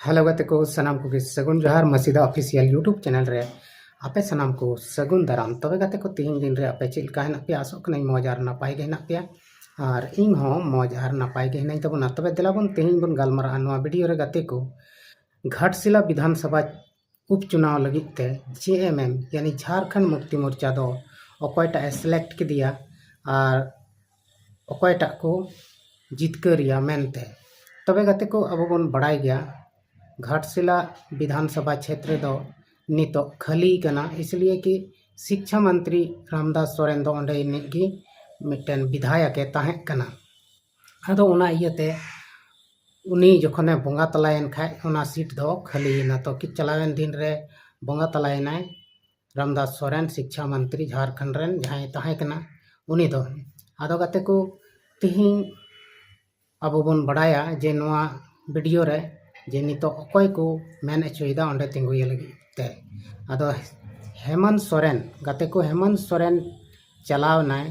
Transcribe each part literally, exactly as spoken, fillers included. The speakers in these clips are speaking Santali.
ᱦᱮᱞᱳ ᱜᱟᱛᱮ ᱠᱚ, ᱥᱟᱱᱟᱢ ᱠᱚᱜᱮ ᱥᱟᱹᱜᱩᱱ ᱡᱚᱦᱟᱨ ᱢᱟᱹᱥᱤᱫᱟ ᱚᱯᱷᱤᱥᱤᱭᱟᱞ YouTube ᱪᱮᱱᱮᱞ ᱨᱮ ᱟᱯᱮ ᱥᱟᱱᱟᱢ ᱠᱚ ᱥᱟᱹᱜᱩᱱ ᱫᱟᱨᱟᱢ᱾ ᱛᱚᱵᱮ ᱜᱟᱛᱮ ᱠᱚ, ᱛᱮᱦᱮᱧ ᱫᱤᱱ ᱨᱮ ᱟᱯᱮ ᱪᱮᱫ ᱞᱮᱠᱟ ᱦᱮᱱᱟᱜ ᱯᱮᱭᱟ? ᱟᱥᱚᱜ ᱠᱟᱹᱱᱟᱹᱧ ᱢᱚᱡᱽ ᱟᱨ ᱱᱟᱯᱟᱭ ᱜᱮ ᱦᱮᱱᱟᱜ ᱯᱮᱭᱟ᱾ ᱟᱨ ᱤᱧ ᱦᱚᱸ ᱢᱚᱡᱽ ᱟᱨ ᱱᱟᱯᱟᱭ ᱜᱮ ᱦᱮᱱᱟᱹᱧ ᱛᱟᱵᱚᱱᱟ᱾ ᱛᱚᱵᱮ ᱫᱮᱞᱟ ᱵᱚᱱ ᱛᱮᱦᱮᱧ ᱵᱚᱱ ᱜᱟᱞᱢᱟᱨᱟᱜᱼᱟ ᱱᱚᱣᱟ ᱵᱷᱤᱰᱤᱭᱳ ᱨᱮ ᱜᱟᱛᱮ ᱠᱚ, ᱜᱷᱟᱴᱥᱤᱞᱟ ᱵᱤᱫᱷᱟᱱ ᱥᱚᱵᱷᱟ ᱩᱯᱪᱩᱱᱟᱣ ᱞᱟᱹᱜᱤᱫ ᱛᱮ ᱡᱮ ᱮᱢ ᱮᱢ, ᱭᱟᱱᱤ ᱡᱷᱟᱨᱠᱷᱚᱸᱰ ᱢᱩᱠᱛᱤ ᱢᱳᱨᱪᱟ ᱫᱚ ᱚᱠᱚᱭᱴᱟᱜ ᱮ ᱥᱤᱞᱮᱠᱴ ᱠᱮᱫᱮᱭᱟ ᱟᱨ ᱚᱠᱚᱭᱴᱟᱜ ᱠᱚ ᱡᱤᱛᱠᱟᱹᱨᱮᱭᱟ ᱢᱮᱱᱛᱮ᱾ ᱛᱚᱵᱮ ᱜᱟᱛᱮ ᱠᱚ, ᱟᱵᱚ ᱵᱚᱱ ᱵᱟᱲᱟᱭ ᱜᱮᱭᱟ ᱜᱷᱟᱴᱥᱤᱞᱟ ᱵᱤᱫᱷᱟᱱ ᱥᱚᱵᱷᱟ ᱪᱷᱮᱛᱨᱚ ᱫᱚ ᱱᱤᱛᱚᱜ ᱠᱷᱟᱹᱞᱤ ᱠᱟᱱᱟ, ᱤᱥᱞᱤᱭᱮ ᱠᱤ ᱥᱤᱠᱪᱷᱟ ᱢᱚᱱᱛᱨᱤ ᱨᱟᱢᱫᱟᱥ ᱥᱚᱨᱮᱱ ᱫᱚ ᱚᱸᱰᱮ ᱨᱤᱱᱤᱡ ᱜᱮ ᱢᱤᱫᱴᱮᱱ ᱵᱤᱫᱷᱟᱭᱚᱠ ᱮ ᱛᱟᱦᱮᱸ ᱠᱟᱱᱟ᱾ ᱟᱫᱚ ᱚᱱᱟ ᱤᱭᱟᱹᱛᱮ ᱩᱱᱤ ᱡᱚᱠᱷᱚᱱᱮ ᱵᱚᱸᱜᱟ ᱛᱟᱞᱟᱭᱮᱱ ᱠᱷᱟᱡ ᱚᱱᱟ ᱥᱤᱴ ᱫᱚ ᱠᱷᱟᱹᱞᱤᱭᱮᱱᱟ᱾ ᱛᱚ ᱠᱤ ᱪᱟᱞᱟᱣᱮᱱ ᱫᱤᱱ ᱨᱮ ᱵᱚᱸᱜᱟ ᱛᱟᱞᱟᱭᱮᱱᱟᱭ ᱨᱟᱢᱫᱟᱥ ᱥᱚᱨᱮᱱ, ᱥᱤᱠᱪᱷᱟ ᱢᱚᱱᱛᱨᱤ ᱡᱷᱟᱨᱠᱷᱚᱸᱰ ᱨᱮᱱ ᱡᱟᱦᱟᱸᱭ ᱛᱟᱦᱮᱸ ᱠᱟᱱᱟ ᱩᱱᱤ ᱫᱚ᱾ ᱟᱫᱚ ᱜᱟᱛᱮ ᱠᱚ, ᱛᱤᱦᱤᱧ ᱟᱵᱚ ᱵᱚᱱ ᱵᱟᱲᱟᱭᱟ ᱡᱮ ᱱᱚᱣᱟ ᱵᱷᱤᱰᱤᱭᱳ ᱨᱮ ᱡᱮ ᱱᱤᱛᱚᱜ ᱚᱠᱚᱭ ᱠᱚ ᱢᱮᱱ ᱦᱚᱪᱚᱭᱮᱫᱟ ᱚᱸᱰᱮ ᱛᱤᱸᱜᱩᱭᱮ ᱞᱟᱹᱜᱤᱫ ᱛᱮ᱾ ᱟᱫᱚ ᱦᱮᱢᱚᱱᱛ ᱥᱚᱨᱮᱱ, ᱜᱟᱛᱮ ᱠᱚ, ᱦᱮᱢᱚᱱᱛ ᱥᱚᱨᱮᱱ ᱪᱟᱞᱟᱣ ᱮᱱᱟᱭ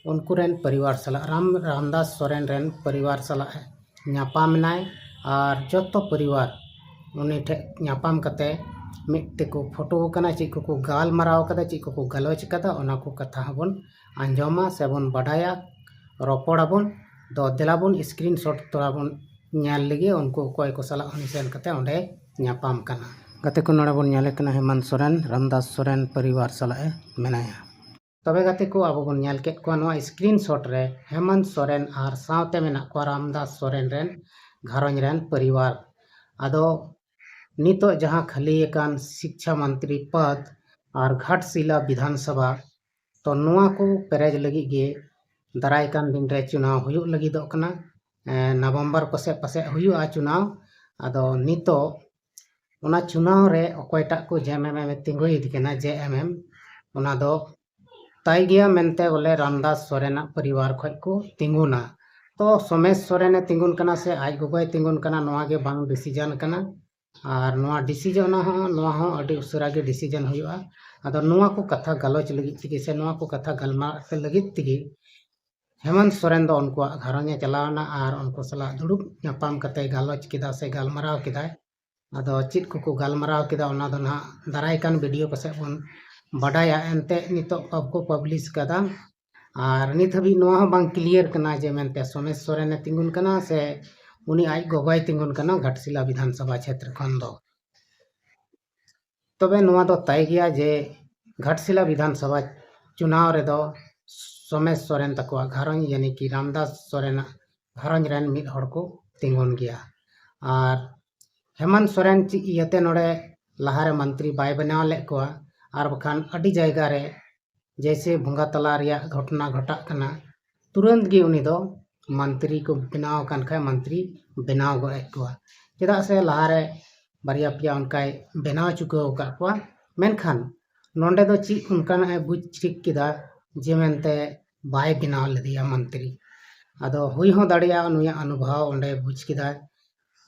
ᱩᱱᱠᱩ ᱨᱮᱱ ᱯᱚᱨᱤᱵᱟᱨ ᱥᱟᱞᱟᱜ, ᱨᱟᱢ, ᱨᱟᱢᱫᱟᱥ ᱥᱚᱨᱮᱱ ᱨᱮᱱ ᱯᱚᱨᱤᱵᱟᱨ ᱥᱟᱞᱟᱜ ᱧᱟᱯᱟᱢ ᱮᱱᱟᱭ᱾ ᱟᱨ ᱡᱚᱛᱚ ᱯᱚᱨᱤᱵᱟᱨ ᱩᱱᱤ ᱴᱷᱮᱱ ᱧᱟᱯᱟᱢ ᱠᱟᱛᱮ ᱢᱤᱫ ᱛᱮᱠᱚ ᱯᱷᱳᱴᱳ ᱟᱠᱟᱱᱟ, ᱪᱮᱫ ᱠᱚᱠᱚ ᱜᱟᱞᱢᱟᱨᱟᱣ ᱠᱟᱫᱟ, ᱪᱮᱫ ᱠᱚᱠᱚ ᱜᱟᱞᱚᱪ ᱠᱟᱫᱟ, ᱚᱱᱟ ᱠᱚ ᱠᱟᱛᱷᱟ ᱦᱚᱸᱵᱚᱱ ᱟᱸᱡᱚᱢᱟ ᱥᱮᱵᱚᱱ ᱵᱟᱰᱟᱭᱟ, ᱨᱚᱯᱚᱲ ᱟᱵᱚᱱ᱾ ᱫᱚ ᱫᱮᱞᱟ ᱵᱚᱱ ᱥᱠᱨᱤᱱ ᱥᱚᱴ ᱛᱷᱚᱲᱟ ᱵᱚᱱ ᱧᱮᱞ ᱞᱮᱜᱮ, ᱩᱱᱠᱩ ᱚᱠᱚᱭ ᱠᱚ ᱥᱟᱞᱟᱜ ᱩᱱᱤ ᱥᱮᱱ ᱠᱟᱛᱮ ᱚᱸᱰᱮ ᱧᱟᱯᱟᱢ ᱠᱟᱱᱟ᱾ ᱜᱟᱛᱮ ᱠᱚ, ᱱᱚᱰᱮ ᱵᱚᱱ ᱧᱮᱞᱮ ᱠᱟᱱᱟ ᱦᱮᱢᱚᱱᱛ ᱥᱚᱨᱮᱱ ᱨᱟᱢᱫᱟᱥ ᱥᱚᱨᱮᱱ ᱯᱚᱨᱤᱵᱟᱨ ᱥᱟᱞᱟᱜ ᱮ ᱢᱮᱱᱟᱭᱟ᱾ ᱛᱚᱵᱮ ᱜᱟᱛᱮ ᱠᱚ, ᱟᱵᱚ ᱵᱚᱱ ᱧᱮᱞ ᱠᱮᱫ ᱠᱚᱣᱟ ᱱᱚᱣᱟ ᱥᱠᱨᱤᱱ ᱥᱚᱴ ᱨᱮ ᱦᱮᱢᱚᱱᱛ ᱥᱚᱨᱮᱱ ᱟᱨ ᱥᱟᱶᱛᱮ ᱢᱮᱱᱟᱜ ᱠᱚᱣᱟ ᱨᱟᱢᱫᱟᱥ ᱥᱚᱨᱮᱱ ᱨᱮᱱ ᱜᱷᱟᱨᱚᱸᱡᱽ ᱨᱮᱱ ᱯᱚᱨᱤᱵᱟᱨ᱾ ᱟᱫᱚ ᱱᱤᱛᱚᱜ ᱡᱟᱦᱟᱸ ᱠᱷᱟᱹᱞᱤ ᱟᱠᱟᱱ ᱥᱤᱠᱪᱷᱟ ᱢᱚᱱᱛᱨᱤ ᱯᱚᱫᱽ ᱟᱨ ᱜᱷᱟᱴᱥᱤᱞᱟ ᱵᱤᱫᱷᱟᱱ ᱥᱚᱵᱷᱟ, ᱛᱚ ᱱᱚᱣᱟ ᱠᱚ ᱯᱮᱨᱮᱡ ᱞᱟᱹᱜᱤᱫ ᱜᱮ ᱫᱟᱨᱟᱭ ᱠᱟᱱ ᱫᱤᱱ ᱨᱮ ᱪᱩᱱᱟᱣ ᱦᱩᱭᱩᱜ ᱞᱟᱹᱜᱤᱫᱚᱜ ᱠᱟᱱᱟ᱾ ᱮᱸ, ᱱᱚᱵᱷᱮᱢᱵᱚᱨ ᱠᱚᱥᱮᱫ ᱯᱟᱥᱮᱡ ᱦᱩᱭᱩᱜᱼᱟ ᱪᱩᱱᱟᱣ᱾ ᱟᱫᱚ ᱱᱤᱛᱚᱜ ᱚᱱᱟ ᱪᱩᱱᱟᱣ ᱨᱮ ᱚᱠᱚᱭᱴᱟᱜ ᱠᱚ ᱡᱮ ᱮᱢ ᱮᱢ ᱮ ᱛᱤᱸᱜᱩᱭᱮᱫ ᱠᱟᱱᱟ, ᱡᱮ ᱮᱢ ᱮᱢ, ᱚᱱᱟ ᱫᱚ ᱛᱟᱭ ᱜᱮᱭᱟ ᱢᱮᱱᱛᱮ ᱵᱚᱞᱮ ᱨᱟᱢᱫᱟᱥ ᱥᱚᱨᱮᱱᱟᱜ ᱯᱚᱨᱤᱵᱟᱨ ᱠᱷᱚᱡ ᱠᱚ ᱛᱤᱸᱜᱩᱱᱟ᱾ ᱛᱚ ᱥᱳᱢᱮᱥ ᱥᱚᱨᱮᱱᱮ ᱛᱤᱸᱜᱩᱱ ᱠᱟᱱᱟ ᱥᱮ ᱟᱡ ᱜᱚᱜᱚᱭ ᱛᱤᱸᱜᱩᱱ ᱠᱟᱱᱟ, ᱱᱚᱣᱟ ᱜᱮ ᱵᱟᱝ ᱰᱤᱥᱤᱡᱚᱱ ᱠᱟᱱᱟ᱾ ᱟᱨ ᱱᱚᱣᱟ ᱰᱤᱥᱤᱡᱚᱱ ᱦᱚᱸ, ᱱᱚᱣᱟ ᱦᱚᱸ ᱟᱹᱰᱤ ᱩᱥᱟᱹᱨᱟ ᱜᱮ ᱰᱤᱥᱤᱡᱚᱱ ᱦᱩᱭᱩᱜᱼᱟ᱾ ᱟᱫᱚ ᱱᱚᱣᱟ ᱠᱚ ᱠᱟᱛᱷᱟ ᱜᱟᱞᱚᱪ ᱞᱟᱹᱜᱤᱫ ᱛᱮᱜᱮ ᱥᱮ ᱱᱚᱣᱟ ᱠᱚ ᱠᱟᱛᱷᱟ ᱜᱟᱞᱢᱟᱨᱟᱣ ᱞᱟᱹᱜᱤᱫ ᱛᱮᱜᱮ ᱦᱮᱢᱚᱱᱛ ᱥᱚᱨᱮᱱ ᱫᱚ ᱩᱱᱠᱩᱣᱟᱜ ᱜᱷᱟᱨᱚᱸᱡᱽ ᱮ ᱪᱟᱞᱟᱣ ᱮᱱᱟ ᱟᱨ ᱩᱱᱠᱩ ᱥᱟᱞᱟᱜ ᱫᱩᱲᱩᱵ ᱧᱟᱯᱟᱢ ᱠᱟᱛᱮ ᱜᱟᱞᱚᱪ ᱠᱮᱫᱟ ᱥᱮ ᱜᱟᱞᱢᱟᱨᱟᱣ ᱠᱮᱫᱟᱭ᱾ ᱟᱫᱚ ᱪᱮᱫ ᱠᱚᱠᱚ ᱜᱟᱞᱢᱟᱨᱟᱣ ᱠᱮᱫᱟ, ᱚᱱᱟ ᱫᱚ ᱱᱟᱦᱟᱜ ᱫᱟᱨᱟᱭ ᱠᱟᱱ ᱵᱷᱤᱰᱤᱭᱳ ᱠᱚᱥᱮᱫ ᱵᱚᱱ ᱵᱟᱰᱟᱭᱟ᱾ ᱮᱱᱛᱮᱫ ᱱᱤᱛᱚᱜ ᱵᱟᱠᱚ ᱯᱟᱵᱽᱞᱤᱥ ᱠᱟᱫᱟ, ᱟᱨ ᱱᱤᱛ ᱦᱟᱹᱵᱤᱡ ᱱᱚᱣᱟ ᱦᱚᱸ ᱵᱟᱝ ᱠᱞᱤᱭᱟᱨ ᱠᱟᱱᱟ ᱡᱮ ᱢᱮᱱᱛᱮ ᱥᱚᱢᱮᱥ ᱥᱚᱨᱮᱱᱮ ᱛᱤᱸᱜᱩᱱ ᱠᱟᱱᱟ ᱥᱮ ᱩᱱᱤ ᱟᱡ ᱜᱚᱜᱚᱭ ᱛᱤᱸᱜᱩᱱ ᱠᱟᱱᱟ ᱜᱷᱟᱴᱥᱤᱞᱟ ᱵᱤᱫᱷᱟᱱ ᱥᱚᱵᱷᱟ ᱪᱷᱮᱛᱨᱚ ᱠᱷᱚᱱ ᱫᱚ᱾ ᱛᱚᱵᱮ ᱱᱚᱣᱟ ᱫᱚ ᱛᱟᱭ ᱜᱮᱭᱟ ᱡᱮ ᱜᱷᱟᱴᱥᱤᱞᱟ ᱵᱤᱫᱷᱟᱱ ᱥᱚᱵᱷᱟ ᱪᱩᱱᱟᱣ ᱨᱮᱫᱚ ᱥᱚᱢᱮᱥ ᱥᱚᱨᱮᱱ ᱛᱟᱠᱚᱣᱟᱜ ᱜᱷᱟᱨᱚᱸᱡᱽ, ᱭᱟᱱᱤ ᱠᱤ ᱨᱟᱢᱫᱟᱥ ᱥᱚᱨᱮᱱᱟᱜ ᱜᱷᱟᱨᱚᱸᱡᱽ ᱨᱮᱱ ᱢᱤᱫ ᱦᱚᱲ ᱠᱚ ᱛᱤᱸᱜᱩᱱ ᱜᱮᱭᱟ᱾ ᱟᱨ ᱦᱮᱢᱟᱱᱛ ᱥᱚᱨᱮᱱ ᱪᱮᱫ ᱤᱭᱟᱹᱛᱮ ᱱᱚᱰᱮ ᱞᱟᱦᱟᱨᱮ ᱢᱚᱱᱛᱨᱤ ᱵᱟᱭ ᱵᱮᱱᱟᱣ ᱞᱮᱫ ᱠᱚᱣᱟ, ᱟᱨ ᱵᱟᱠᱷᱟᱱ ᱟᱹᱰᱤ ᱡᱟᱭᱜᱟ ᱨᱮ ᱡᱮᱭᱥᱮ ᱵᱚᱸᱜᱟ ᱛᱟᱞᱟ ᱨᱮᱭᱟᱜ ᱜᱷᱚᱴᱚᱱᱟ ᱜᱷᱚᱴᱟᱜ ᱠᱟᱱᱟ, ᱛᱩᱨᱟᱹᱱᱛ ᱜᱮ ᱩᱱᱤ ᱫᱚ ᱢᱚᱱᱛᱨᱤ ᱠᱚ ᱵᱮᱱᱟᱣ ᱟᱠᱟᱱ ᱠᱷᱟᱡ ᱢᱚᱱᱛᱨᱤ ᱵᱮᱱᱟᱣ ᱜᱚᱫ ᱮᱫ ᱠᱚᱣᱟ᱾ ᱪᱮᱫᱟᱜ ᱥᱮ ᱞᱟᱦᱟᱨᱮ ᱵᱟᱨᱭᱟ ᱯᱮᱭᱟ ᱚᱱᱠᱟᱭ ᱵᱮᱱᱟᱣ ᱪᱩᱠᱟᱹᱣ ᱟᱠᱟᱫ ᱠᱚᱣᱟ, ᱢᱮᱱᱠᱷᱟᱱ ᱱᱚᱰᱮ ᱫᱚ ᱪᱮᱫ ᱚᱱᱠᱟᱱᱟᱜ ᱮ ᱵᱩᱡᱽ ᱴᱷᱤᱠ ᱠᱮᱫᱟ ᱡᱮ ᱢᱮᱱᱛᱮ ᱵᱟᱭ ᱵᱮᱱᱟᱣ ᱞᱮᱫᱮᱭᱟ ᱢᱚᱱᱛᱨᱤ᱾ ᱟᱫᱚ ᱦᱩᱭ ᱦᱚᱸ ᱫᱟᱲᱮᱭᱟᱜᱼᱟ ᱱᱩᱭᱟᱜ ᱚᱱᱩᱵᱷᱟᱵ ᱚᱸᱰᱮ ᱵᱩᱡᱽ ᱠᱮᱫᱟᱭ,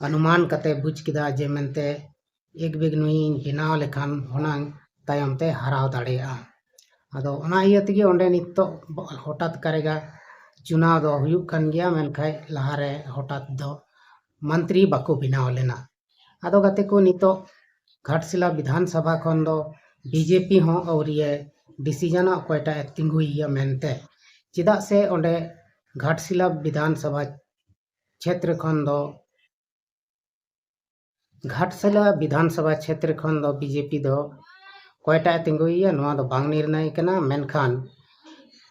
ᱚᱱᱩᱢᱟᱱ ᱠᱟᱛᱮ ᱵᱩᱡᱽ ᱠᱮᱫᱟ ᱡᱮ ᱢᱮᱱᱛᱮ ᱮᱠ ᱵᱮᱜᱽ ᱱᱩᱭᱤᱧ ᱵᱮᱱᱟᱣ ᱞᱮᱠᱷᱟᱱ ᱦᱩᱱᱟᱹᱝ ᱛᱟᱭᱚᱢ ᱛᱮ ᱦᱟᱨᱟᱣ ᱫᱟᱲᱮᱭᱟᱜᱼᱟ᱾ ᱟᱫᱚ ᱚᱱᱟ ᱤᱭᱟᱹ ᱛᱮᱜᱮ ᱚᱸᱰᱮ ᱱᱤᱛᱚᱜ ᱦᱚᱴᱟᱛ ᱠᱟᱨᱮᱜᱟ ᱪᱩᱱᱟᱣ ᱫᱚ ᱦᱩᱭᱩᱜ ᱠᱟᱱ ᱜᱮᱭᱟ, ᱢᱮᱱᱠᱷᱟᱱ ᱞᱟᱦᱟᱨᱮ ᱦᱚᱴᱟᱛ ᱫᱚ ᱢᱚᱱᱛᱨᱤ ᱵᱟᱠᱚ ᱵᱮᱱᱟᱣ ᱞᱮᱱᱟ᱾ ᱟᱫᱚ ᱜᱟᱛᱮ ᱠᱚ, ᱱᱤᱛᱚᱜ ᱜᱷᱟᱴᱥᱤᱞᱟ ᱵᱤᱫᱷᱟᱱ ᱥᱚᱵᱷᱟ ᱠᱷᱚᱱ ᱫᱚ ᱵᱤᱡᱮᱯᱤ ᱦᱚᱸ ᱟᱹᱣᱨᱤᱭᱮ ᱰᱤᱥᱤᱡᱚᱱᱟ ᱚᱠᱚᱭᱴᱟᱜ ᱮ ᱛᱤᱸᱜᱩᱭᱮᱭᱟ ᱢᱮᱱᱛᱮ᱾ ᱪᱮᱫᱟᱜ ᱥᱮ ᱚᱸᱰᱮ ᱜᱷᱟᱴᱥᱤᱞᱟ ᱵᱤᱫᱷᱟᱱ ᱥᱚᱵᱷᱟ ᱪᱷᱮᱛᱨᱚ ᱠᱷᱚᱱ ᱫᱚ ᱜᱷᱟᱴᱥᱤᱞᱟ ᱵᱤᱫᱷᱟᱱ ᱥᱚᱵᱷᱟ ᱪᱷᱮᱛᱨᱚ ᱠᱷᱚᱱ ᱫᱚ ᱵᱤᱡᱮᱯᱤ ᱫᱚ ᱚᱠᱚᱭᱴᱟᱜ ᱮ ᱛᱤᱸᱜᱩᱭᱮᱭᱟ, ᱱᱚᱣᱟ ᱫᱚ ᱵᱟᱝ ᱱᱤᱨᱱᱟᱭ ᱠᱟᱱᱟ᱾ ᱢᱮᱱᱠᱷᱟᱱ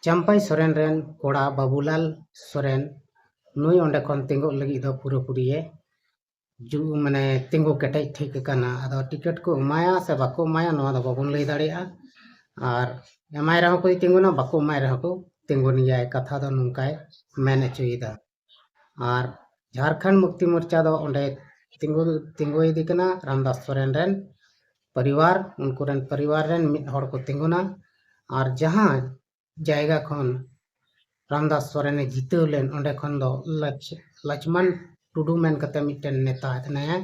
ᱪᱟᱢᱯᱟᱭ ᱥᱚᱨᱮᱱ ᱨᱮᱱ ᱠᱚᱲᱟ ᱵᱟᱵᱩᱞᱟᱞ ᱥᱚᱨᱮᱱ, ᱱᱩᱭ ᱚᱸᱰᱮ ᱠᱷᱚᱱ ᱛᱤᱸᱜᱩᱜ ᱞᱟᱹᱜᱤᱫ ᱫᱚ ᱯᱩᱨᱟᱹᱯᱩᱨᱤᱭᱮ ᱡᱩ-, ᱢᱟᱱᱮ ᱛᱤᱸᱜᱩ ᱠᱮᱴᱮᱡ ᱴᱷᱤᱠ ᱟᱠᱟᱱᱟ᱾ ᱟᱫᱚ ᱴᱤᱠᱤᱴ ᱠᱚ ᱮᱢᱟᱭᱟ ᱥᱮ ᱵᱟᱠᱚ ᱮᱢᱟᱭᱟ, ᱱᱚᱣᱟ ᱫᱚ ᱵᱟᱵᱚᱱ ᱞᱟᱹᱭ ᱫᱟᱲᱮᱭᱟᱜᱼᱟ᱾ ᱟᱨ ᱮᱢᱟᱭ ᱨᱮᱦᱚᱸ ᱠᱚ ᱛᱤᱸᱜᱩᱱᱟ, ᱵᱟᱠᱚ ᱮᱢᱟᱭ ᱨᱮᱦᱚᱸ ᱠᱚ ᱛᱤᱸᱜᱩᱱ ᱜᱮᱭᱟ, ᱠᱟᱛᱷᱟ ᱫᱚ ᱱᱚᱝᱠᱟᱭ ᱢᱮᱱ ᱦᱚᱪᱚᱭᱮᱫᱟ᱾ ᱟᱨ ᱡᱷᱟᱨᱠᱷᱚᱸᱰ ᱢᱩᱠᱛᱤ ᱢᱳᱨᱪᱟ ᱫᱚ ᱚᱸᱰᱮ ᱛᱤᱸᱜᱩ, ᱛᱤᱸᱜᱩ ᱤᱫᱤ ᱠᱟᱱᱟ ᱨᱟᱢᱫᱟᱥ ᱥᱚᱨᱮᱱ ᱨᱮᱱ ᱯᱚᱨᱤᱵᱟᱨ, ᱩᱱᱠᱩ ᱨᱮᱱ ᱯᱚᱨᱤᱵᱟᱨ ᱨᱮᱱ ᱢᱤᱫ ᱦᱚᱲ ᱠᱚ ᱛᱤᱸᱜᱩᱱᱟ᱾ ᱟᱨ ᱡᱟᱦᱟᱸ ᱡᱟᱭᱜᱟ ᱠᱷᱚᱱ ᱨᱟᱢᱫᱟᱥ ᱥᱚᱨᱮᱱᱮ ᱡᱤᱛᱟᱹᱣ ᱞᱮᱱ, ᱚᱸᱰᱮ ᱠᱷᱚᱱ ᱫᱚ ᱞᱟᱪ-, ᱞᱟᱪᱷᱢᱟᱱ ᱴᱩᱰᱩ ᱢᱮᱱ ᱠᱟᱛᱮ ᱢᱤᱫᱴᱮᱱ ᱱᱮᱛᱟ ᱦᱮᱱᱟᱭᱟ,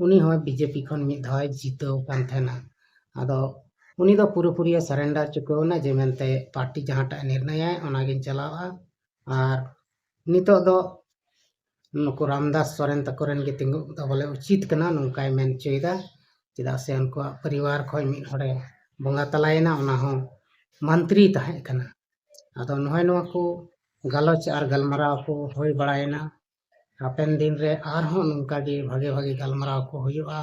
ᱩᱱᱤ ᱦᱚᱸ ᱵᱤᱡᱮᱯᱤ ᱠᱷᱚᱱ ᱢᱤᱫ ᱫᱷᱟᱣ ᱮ ᱡᱤᱛᱟᱹᱣ ᱠᱟᱱ ᱛᱟᱦᱮᱱᱟ᱾ ᱟᱫᱚ ᱩᱱᱤ ᱫᱚ ᱯᱩᱨᱟᱹᱯᱩᱨᱤ ᱥᱟᱨᱮᱱᱰᱟᱨ ᱪᱩᱠᱟᱹᱣ ᱮᱱᱟ ᱡᱮ ᱢᱮᱱᱛᱮ ᱯᱟᱨᱴᱤ ᱡᱟᱦᱟᱸᱴᱟᱜ ᱮ ᱱᱤᱨᱱᱟᱭᱟᱭ ᱚᱱᱟᱜᱤᱧ ᱪᱟᱞᱟᱣᱟ᱾ ᱟᱨ ᱱᱤᱛᱚᱜ ᱫᱚ ᱱᱩᱠᱩ ᱨᱟᱢᱫᱟᱥ ᱥᱚᱨᱮᱱ ᱛᱟᱠᱚ ᱨᱮᱱ ᱜᱮ ᱛᱤᱸᱜᱩ ᱫᱚ ᱵᱚᱞᱮ ᱩᱪᱤᱛ ᱠᱟᱱᱟ, ᱱᱚᱝᱠᱟᱭ ᱢᱮᱱ ᱦᱚᱪᱚᱭᱮᱫᱟ᱾ ᱪᱮᱫᱟᱜ ᱥᱮ ᱩᱱᱠᱩᱣᱟᱜ ᱯᱚᱨᱤᱵᱟᱨ ᱠᱷᱚᱱ ᱢᱤᱫ ᱦᱚᱲᱮ ᱵᱚᱸᱜᱟ ᱛᱟᱞᱟᱭᱮᱱᱟ, ᱚᱱᱟ ᱦᱚᱸ ᱢᱚᱱᱛᱨᱤ ᱛᱟᱦᱮᱸ ᱠᱟᱱᱟ᱾ ᱟᱫᱚ ᱱᱚᱜᱼᱚᱭ ᱱᱚᱣᱟ ᱠᱚ ᱜᱟᱞᱚᱪ ᱟᱨ ᱜᱟᱞᱢᱟᱨᱟᱣ ᱠᱚ ᱦᱩᱭ ᱵᱟᱲᱟᱭᱮᱱᱟ᱾ ᱦᱟᱯᱮᱱ ᱫᱤᱱ ᱨᱮ ᱟᱨᱦᱚᱸ ᱱᱚᱝᱠᱟ ᱜᱮ ᱵᱷᱟᱜᱮ ᱵᱷᱟᱜᱮ ᱜᱟᱞᱢᱟᱨᱟᱣ ᱠᱚ ᱦᱩᱭᱩᱜᱼᱟ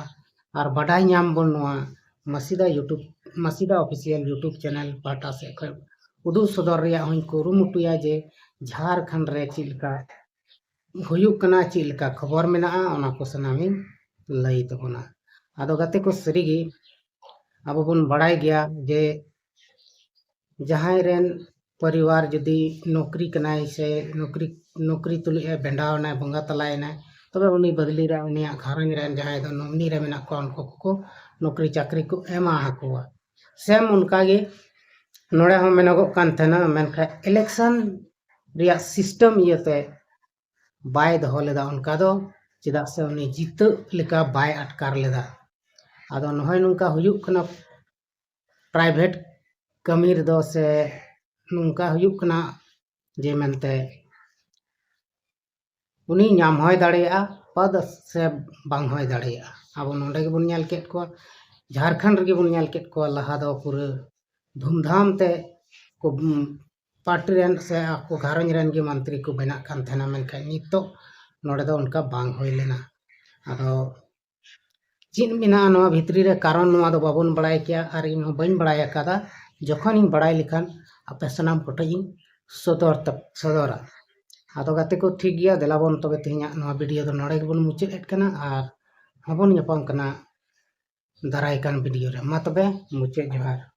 ᱟᱨ ᱵᱟᱰᱟᱭ ᱧᱟᱢ ᱵᱚᱱ ᱱᱚᱣᱟ ᱢᱟᱥᱤᱫᱟ YouTube, ᱢᱟᱥᱤᱫᱟ Official YouTube channel ᱯᱟᱦᱴᱟ ᱥᱮᱫ ᱠᱷᱚᱱ ᱩᱫᱩᱜ ᱥᱚᱫᱚᱨ ᱨᱮᱭᱟᱜ ᱦᱚᱸᱧ ᱠᱩᱨᱩᱢᱩᱴᱩᱭᱟ ᱡᱮ ᱡᱷᱟᱲᱠᱷᱚᱸᱰ ᱨᱮ ᱪᱮᱫ ᱞᱮᱠᱟ ᱦᱩᱭᱩᱜ ᱠᱟᱱᱟ, ᱪᱮᱫ ᱞᱮᱠᱟ ᱠᱷᱚᱵᱚᱨ ᱢᱮᱱᱟᱜᱼᱟ, ᱚᱱᱟ ᱠᱚ ᱥᱟᱱᱟᱢᱤᱧ ᱞᱟᱹᱭ ᱛᱟᱵᱚᱱᱟ᱾ ᱟᱫᱚ ᱜᱟᱛᱮ ᱠᱚ, ᱥᱟᱹᱨᱤᱜᱮ ᱟᱵᱚ ᱵᱚᱱ ᱵᱟᱲᱟᱭ ᱜᱮᱭᱟ ᱡᱮ ᱡᱟᱦᱟᱸᱭ ᱨᱮᱱ ᱯᱚᱨᱤᱵᱟᱨ ᱡᱩᱫᱤ ᱱᱚᱠᱨᱤ ᱠᱟᱱᱟᱭ ᱥᱮ ᱱᱚᱠᱨᱤ, ᱱᱚᱠᱨᱤ ᱛᱩᱞᱩᱡ ᱮ ᱵᱷᱮᱸᱰᱟᱣ ᱮᱱᱟᱭ, ᱵᱚᱸᱜᱟ ᱛᱟᱞᱟᱭᱮᱱᱟᱭ, ᱛᱚᱵᱮ ᱩᱱᱤ ᱵᱟᱫᱽᱞᱤ ᱨᱮ ᱩᱱᱤᱭᱟᱜ ᱜᱷᱟᱨᱚᱸᱡᱽ ᱨᱮᱱ ᱡᱟᱦᱟᱸᱭ ᱫᱚ ᱱᱚᱢᱤᱱᱤ ᱨᱮ ᱢᱮᱱᱟᱜ ᱠᱚᱣᱟ, ᱩᱱᱠᱩ ᱠᱚᱠᱚ ᱱᱚᱠᱨᱤ ᱪᱟᱹᱠᱨᱤ ᱠᱚ ᱮᱢᱟ ᱟᱠᱚᱣᱟ᱾ ᱥᱮᱢ ᱚᱱᱠᱟᱜᱮ ᱱᱚᱰᱮ ᱦᱚᱸ ᱢᱮᱱᱚᱜᱚᱜ ᱠᱟᱱ ᱛᱟᱦᱮᱱᱟ, ᱢᱮᱱᱠᱷᱟᱱ election ᱨᱮᱭᱟᱜ system ᱤᱭᱟᱹᱛᱮ ᱵᱟᱭ ᱫᱚᱦᱚ ᱞᱮᱫᱟ ᱚᱱᱠᱟ ᱫᱚ, ᱪᱮᱫᱟᱜ ᱥᱮ ᱩᱱᱤ ᱡᱤᱛᱟᱹᱜ ᱞᱮᱠᱟ ᱵᱟᱭ ᱟᱴᱠᱟᱨ ᱞᱮᱫᱟ᱾ ᱟᱫᱚ ᱱᱚᱜᱼᱚᱭ ᱱᱚᱝᱠᱟ ᱦᱩᱭᱩᱜ ᱠᱟᱱᱟ private ᱠᱟᱹᱢᱤ ᱨᱮᱫᱚ, ᱥᱮ ᱱᱚᱝᱠᱟ ᱦᱩᱭᱩᱜ ᱠᱟᱱᱟ ᱡᱮ ᱢᱮᱱᱛᱮ ᱩᱱᱤ ᱧᱟᱢ ᱦᱚᱸᱭ ᱫᱟᱲᱮᱭᱟᱜᱼᱟ ᱯᱚᱫ, ᱥᱮ ᱵᱟᱝ ᱦᱚᱸᱭ ᱫᱟᱲᱮᱭᱟᱜᱼᱟ᱾ ᱟᱵᱚ ᱱᱚᱰᱮ ᱜᱮᱵᱚᱱ ᱧᱮᱞ ᱠᱮᱫ ᱠᱚᱣᱟ, ᱡᱷᱟᱲᱠᱷᱚᱸᱰ ᱨᱮᱜᱮ ᱵᱚᱱ ᱧᱮᱞ ᱠᱮᱫ ᱠᱚᱣᱟ, ᱞᱟᱦᱟ ᱫᱚ ᱯᱩᱨᱟᱹ ᱫᱷᱩᱢᱫᱷᱟᱢ ᱛᱮ ᱠᱚ, ᱩᱢ, ᱯᱟᱨᱴᱤ ᱨᱮᱱ ᱥᱮ ᱟᱠᱚ ᱜᱷᱟᱨᱚᱸᱡᱽ ᱨᱮᱱ ᱜᱮ ᱢᱚᱱᱛᱨᱤ ᱠᱚ ᱵᱮᱱᱟᱜ ᱠᱟᱱ ᱛᱟᱦᱮᱱᱟ, ᱢᱮᱱᱠᱷᱟᱱ ᱱᱤᱛᱚᱜ ᱱᱚᱰᱮ ᱫᱚ ᱚᱱᱠᱟ ᱵᱟᱝ ᱦᱩᱭ ᱞᱮᱱᱟ᱾ ᱟᱫᱚ ᱪᱮᱫ ᱢᱮᱱᱟᱜᱼᱟ ᱱᱚᱣᱟ ᱵᱷᱤᱛᱨᱤ ᱨᱮ, ᱠᱟᱨᱚᱱ ᱱᱚᱣᱟ ᱫᱚ ᱵᱟᱵᱚᱱ ᱵᱟᱲᱟᱭ ᱠᱮᱭᱟ ᱟᱨ ᱤᱧ ᱦᱚᱸ ᱵᱟᱹᱧ ᱵᱟᱲᱟᱭ ᱟᱠᱟᱫᱟ᱾ ᱡᱚᱠᱷᱚᱱᱤᱧ ᱵᱟᱲᱟᱭ ᱞᱮᱠᱷᱟᱱ ᱟᱯᱮ ᱥᱟᱱᱟᱢ ᱠᱚᱴᱷᱮᱱ ᱤᱧ ᱥᱚᱫᱚᱨ ᱛᱟ-, ᱥᱚᱫᱚᱨᱟ᱾ ᱟᱫᱚ ᱜᱟᱛᱮ ᱠᱚ, ᱴᱷᱤᱠ ᱜᱮᱭᱟ, ᱫᱮᱞᱟ ᱵᱚᱱ ᱛᱚᱵᱮ ᱛᱮᱦᱮᱧᱟᱜ ᱱᱚᱣᱟ video ᱫᱚ ᱱᱚᱰᱮ ᱜᱮᱵᱚᱱ ᱢᱩᱪᱟᱹᱫ ᱮᱫ ᱠᱟᱱᱟ ᱟᱨ ᱦᱚᱸᱵᱚᱱ ᱧᱟᱯᱟᱢ ᱠᱟᱱᱟ ᱫᱟᱨᱟᱭ ᱠᱟᱱ video ᱨᱮ᱾ ᱢᱟ ᱛᱚᱵᱮ, ᱢᱩᱪᱟᱹᱫ ᱡᱚᱦᱟᱨ᱾